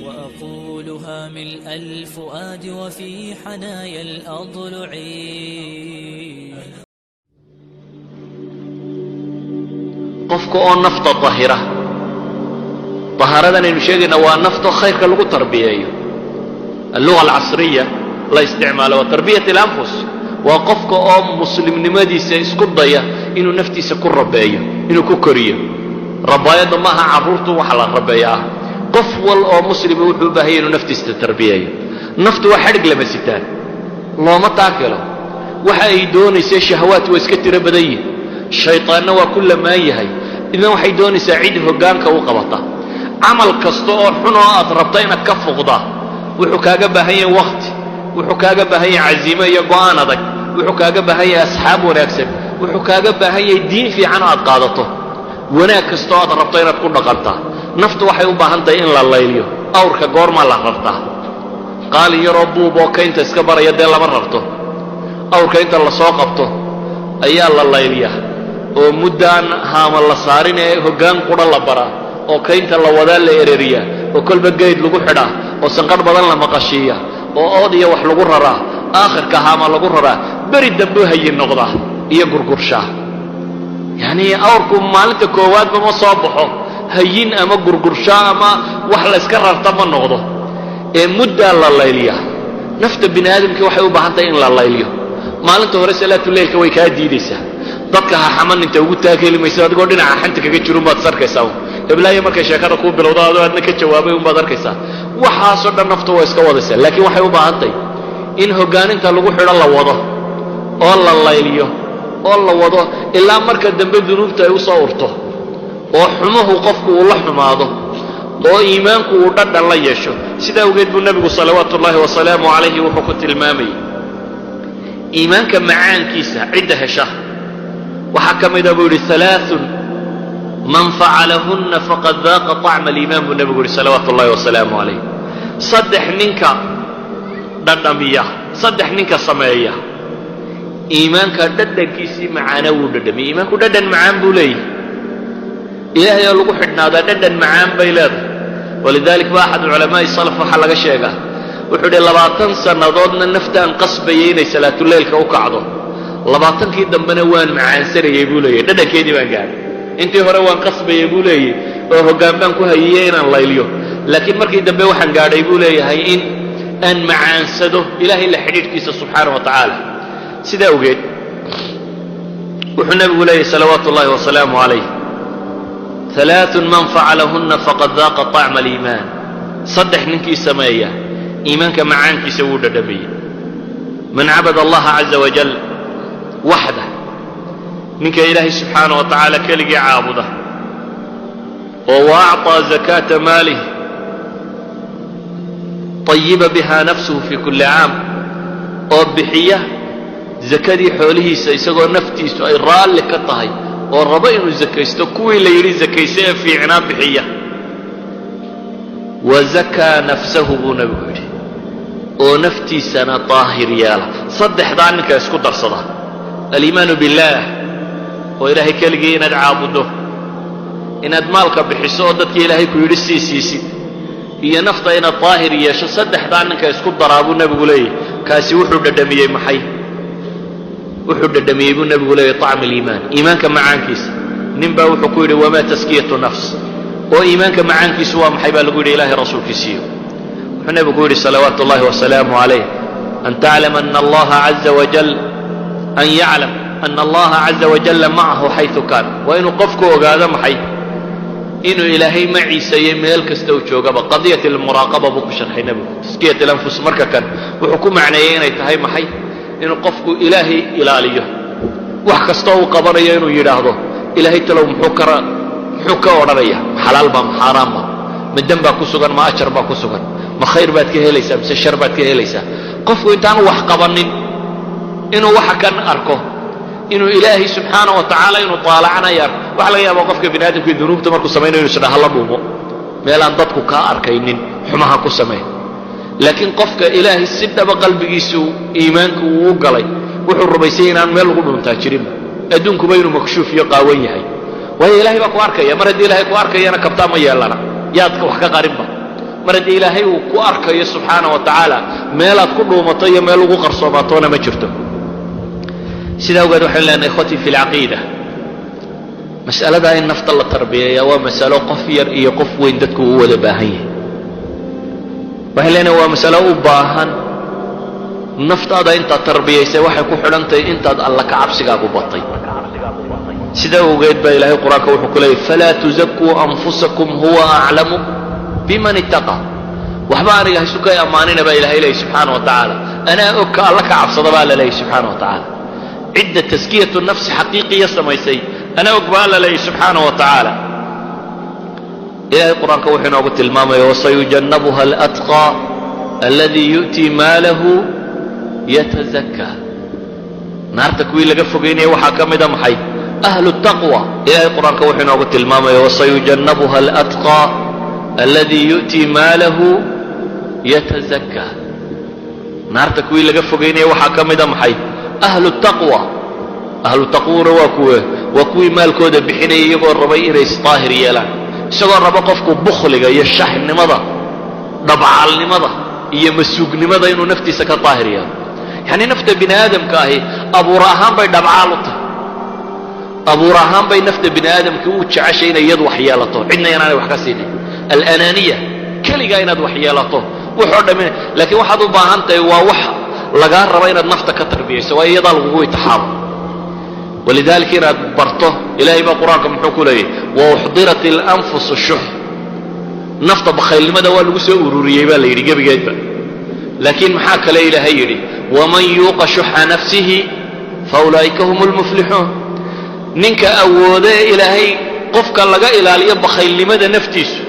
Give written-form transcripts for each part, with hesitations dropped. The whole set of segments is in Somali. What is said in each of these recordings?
وأقولها ملء الفؤاد وفي حنايا الأضلع. Qofka oo nafta dahira, dahaaradan aynu sheegayna waa nafta khayrka lagu tarbiyeeyo. اللغة العصرية la isticmaalo waa تربية الأنفس. Waa qofka oo muslimnimadiisa isku daya inuu naftiisa ku rabeeyo, inuu ku koriyo. Rabaayadda maaha carruurtu waxa la rabeeyaa. Qof wal oo muslima wuxuu u baahanya inuu naftiisa tarbiyeeyo. Naftu waa xadhig lama sitaan, looma taakelo. Waxa ay doonaysa shahawaat waa iska tiro badan yihin, shayطaanna waa ku lamaan yahay. Idan waxay doonaysaa cid hoggaanka u qabata. Camal kasta oo xun oo aad rabta inaad ka fuqdaa wuxuu kaaga baahan yahay wakti, wuxuu kaaga baahan yahay caziimo iyo go'aan adag, wuxuu kaaga baahan yahay asxaab wanaagsan, wuxuu kaaga baahan yahay diin fiican oo aad qaadato. Wanaag kasta oo aad rabto inaad ku dhaqantaa, naftu waxay u baahan tahay in la layliyo. Awrka goormaa la rartaa? Qaalin yaroo buub oo kaynta iska baraya dee lama rarto. Awrka inta lasoo qabto ayaa la layliyaa, oo muddaan haama la saarin ee hoggaan qudha la baraa, oo kaynta la wadaa, la ereriyaa, oo kolba geyd lagu xidhaa, oo sanqadh badan la maqashiiya, oo ood iyo wax lagu raraa, aakhirka haama lagu raraa. Beri dambuu hayin noqdaa iyo gurgurshaa. Yacnii awrku maalinta koowaadba ma soo baxo hayin ama gurgurshaa ama wax la yska rarta ma noqdo, ee muddaa la layliyaa. Nafta bini aadamkii waxay u baahan tahay in la layliyo. Maalinta hore salaatuleylka way kaa diidaysaa. Dadka ha xaman inta ugu taag heli mayso, adigoo dhinaca xanta kaga jirun baad is arkaysaa. Heblaayo markay sheekada kuu bilowdo, adoo aadna ka jawaabay unbaad arkaysaa. Waxaasoo dhan naftu waa iska wadaysaa, laakiin waxay u baahan tahay in hoggaaninta lagu xidho, la wado oo la layliyo oo la wado, ilaa marka dambe dunuubta ay u soo urto, oo xumuhu qofku uu la xumaado, oo iimaanku uu dhadhan la yeesho. Sidaa awgeed buu nebigu salawaatu ullaahi wasalaamu calayhi wuxuu ku tilmaamayay iimaanka macaankiisa cidda hesha. Waxaa ka mida buu yidhi: ثلاث من فعلهن فقد ذاق طعم الإيمان, buu nebigu yidhi salawaatu ullahi wasalaamu calayh. Saddex ninka dhadhamiya, saddex ninka sameeya, iimaanka dhadhankiisii macaana wuu dhadhamiyey. Iimaanku dhadhan macaan buu leeyahy. Ilaahay oo lagu xidhnaadaa dhadhan macaan bay leedahay. ولذلك ba أحد علماء السلف waxaa laga sheegaa wuxuu idhi: 20 sannadoodna naftaan qasbayay inay salaatuleylka u kacdo, 20kii dambena waan macaansanayey, buu leeyahy. Dhadhankeedii baan gaadhay. Intii hore waan qasbayay, buu leeyahy, oo hoggaan baan ku hayiyey inaan layliyo, laakiin markii dambe waxaan gaadhay, buu leeyahay, in aan macaansado ilaahay la xidhiidhkiisa subxaana wa tacaala. Sidaa awgeed wuxuu nebigu leeyahy salawaatu ullahi wasalaamu calayh: ثلاث من فعلهن فقد ذاق طعم الإيمان. Saddex ninkii sameeya iimaanka macaankiisa wuu dhadhamiyey: من عبد الله عز وجل وحده, ninka ilaahay subxaana wa tacaala keligii caabuda, oo وأعطى زكاة ماله طيب بها نفسه في كل عام, oo bixiya zakadii xoolihiisa isagoo naftiisu ay raalli ka tahay, oo rabo inuu zakaysto, kuwii la yidhi zakayse ee fiicnaa bixiya. وزكى نفسه, buu nebigu yidhi, oo naftiisana daahir yeela. Saddexdaa ninka isku darsada, الإيمان بالله oo ilaahay keligii inaad caabuddo, inaad maalka bixiso oo dadkii ilaahay ku yidhi sii siisid, iyo nafta inaad daahir yeesho, saddexdaa ninka isku daraa, buu nebigu leeyahy, kaasi wuxuu dhadhamiyey maxay? Wuxuu dhadhamiyey, buu nebigu leeyahy, طعم الإيمان, iimaanka macaankiisa. Nin baa wuxuu ku yidhi: وما تزكية النفس? Oo iimaanka macaankiisu waa maxay, baa lagu yidhi Ilaahay rasuulkiisiiyo. Wuxuu nebigu ku yidhi salawaatu ullahi wasalaamu calayh: أن تعلم أن الله عز وجل أن يعلم أن الله عز وجل معه حيث كان. Waa inuu qofku ogaado maxay? Inuu Ilaahay maciiseeyey meel kasta uu joogaba. قضية المراقبة buu ku sharxay nebigu تزكية الأنفس. Marka kan wuxuu ku macneeyey inay tahay maxay? Inuu qofku Ilaahay ilaaliyo, wax kasta uu qabanayo inuu yidhaahdo: Ilaahay talow muxuu ka odhanaya? Ma xalaal ba, ma xaaraan ba? Ma dan baa ku sugan, ma ajar baa ku sugan? Ma khayr baad ka helaysaa mise shar baad ka helaysaa? Qofku intaanu wax qabanin inuu waxa kan arko, inuu Ilaahay subxaana wa tacaala inuu taalacanayo arko. Waxa laga yaabaa qofka bini aadamkii dunuubta markuu samaynayo inu isdhaha: la dhuumo, meelaan dadku kaa arkaynin xumaha ku samee. Laakiin qofka Ilaahay si dhaba qalbigiisu iimaanku uu u galay wuxuu rumaysay inaan meel lagu dhuntaa jirinba, adduunkuba inuu makshuuf iyo qaawan yahay, waayo Ilahay baa ku arkaya. Mar haddii Ilahay ku arkayana, kabtaa ma yeelana, yaad wax ka qarinba. Mar haddii Ilaahay uu ku arkayo subxaana wa tacaala, meelaad ku dhuumato iyo meel ugu qarsoomaatoona ma jirto. Sidaa awgeed waxaynu leenahay, ikhwatii fi lcaqiida, mas'aladaa in nafta la tarbiyeeyaa waa masalo qof yar iyo qof weyn dadku u wada baahan yahay. Waxay leenahay waa masalo u baahan naftaada intaad tarbiyaysay waxay ku xidhantahay intaad Alla ka cabsigaagu batay. Sida awgeed baa Ilaahay Qur-aanka wuxuu ku leeyay: "فلا تزكوا أنفسكم هو أعلم بمن اتقى." Waxba aniga haysu kay ammaanina baa Ilahay leeyay subxaana wa tacaala, anaa og ka Alla ka cabsada baa la leeyay subxaana wa tacaala. Cidda تزكية نفس xaqiiqiya samaysay anaa og baa alla leeyay subxaana wa tacaala. Ilahay Qur-aanka wuxuu inoogu tilmaamaya: "وسيجنبها الأتقى الذي يؤتي ماله يتزكى." Naarta kuwii laga fogaynaya waxaa ka mida maxay? أهل التقوى. Ilahay Qur-aanka wuxuu inoogu tilmaamaya: "وسيجنبها الأتقى الذي يؤتي ماله يتزكى." Naarta kuwii laga fogaynaya waxaa ka mida maxay? أهل التقوى. Ahlu taqwuna waa kuwe? Waa kuwii maalkooda bixinaya iyagoo rabay inay isdaahir yeelaan, isagoo rabo qofku bukhliga iyo shaxnimada, dhabcaalnimada iyo masuugnimada inuu naftiisa ka daahir yeelo. Yacni nafta bini aadamka ahi abuur ahaan bay dhabcaal u tahay, abuur ahaan bay nafta bini aadamkii u jeceshay inay iyadu wax yeelato, cidna inaanay wax ka siinin. الأنانية, keligaa inaad wax yeelato wuxoo dhammi. Laakiin waxaad u baahan tahay waa wax lagaa raba inaad nafta ka tarbiyayso, waa iyadaa lagugu itixaamo. ولذلك inaad barto, Ilahay baa Qur-aanka muxuu ku leeyahy? "وأحضرت الأنفس الشح." Nafta bakhaylnimada waa lagu soo ururiyey baa la yidhi gebigeedba. Laakiin maxaa kale Ilaahay yidhi? "ومن يوق شح نفسه فأولئك هم المفلحون." Ninka awooda ee Ilaahay qofka laga ilaaliyo bakhaylnimada naftiisu,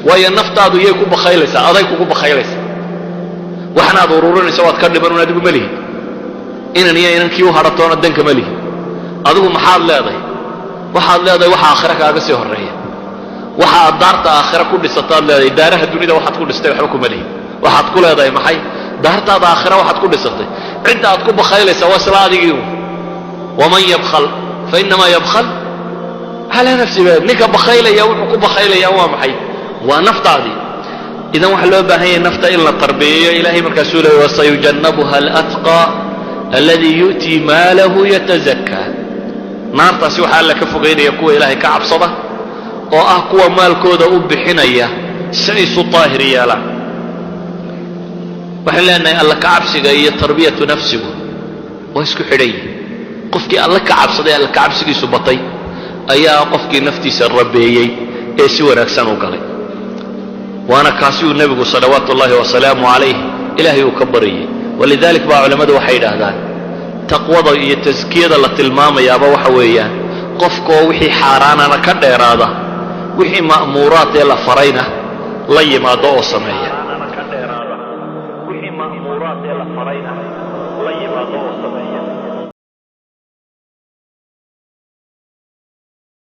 waayo naftaadu yay ku bakhaylaysaa? Aday kugu bakhaylaysaa. Waxnaad ururinaysa waad ka dhiman un, adigu ma lihid. Inan iyo inankii u hadhatoona danka ma lihid. Adigu maxaad leedahay? Waxaad leedahay waxa aakhira kaaga sii horreeya, waxa aad daarta aakhira ku dhisataad leedahay. Daaraha dunida waxaad ku dhistay waxba kuma lihid. Waxaad ku leedahay maxay? Daartaada aakhira waxaad ku dhisatay. Cidda aad ku bakhaylaysaa waa isla adigii. "ومن يبخل فإنما يبخل على نفسه." Ninka bakhaylaya wuxuu ku bakhaylaya waa maxay? Waa naftaadii. Idan waxaa loo baahan yahay nafta in la tarbiyeeyo. Ilahay markaasuu leeyay: "وسيجنبها الأتقى الذي يؤتي ماله يتزكى." Naartaasi waxaa Alla ka fogaynaya kuwa Ilaahay ka cabsada, oo ah kuwa maalkooda u bixinaya si ay isu daahir yeelaan. Waxaan leenahay Alla ka cabsiga iyo تربية nafsigu waa isku xidhan yihin. Qofkii Alla ka cabsaday, Alla ka cabsigiisu batay, ayaa qofkii naftiisa rabeeyey ee si wanaagsan u galay. Waana kaasi uu nebigu صلوات الله وسلامه عليه Ilaahay uu ka baryay. ولذلك baa culammadu waxay yidhaahdaan taqwada iyo taskiyada la tilmaamayaaba waxa weeyaan qofkoo wixii xaaraanana ka dheeraada, wixii ma'muuraad ee la farayna la yimaado oo sameeya. Wixii ma'muuraad ee la farayna la yimaado oo sameeya.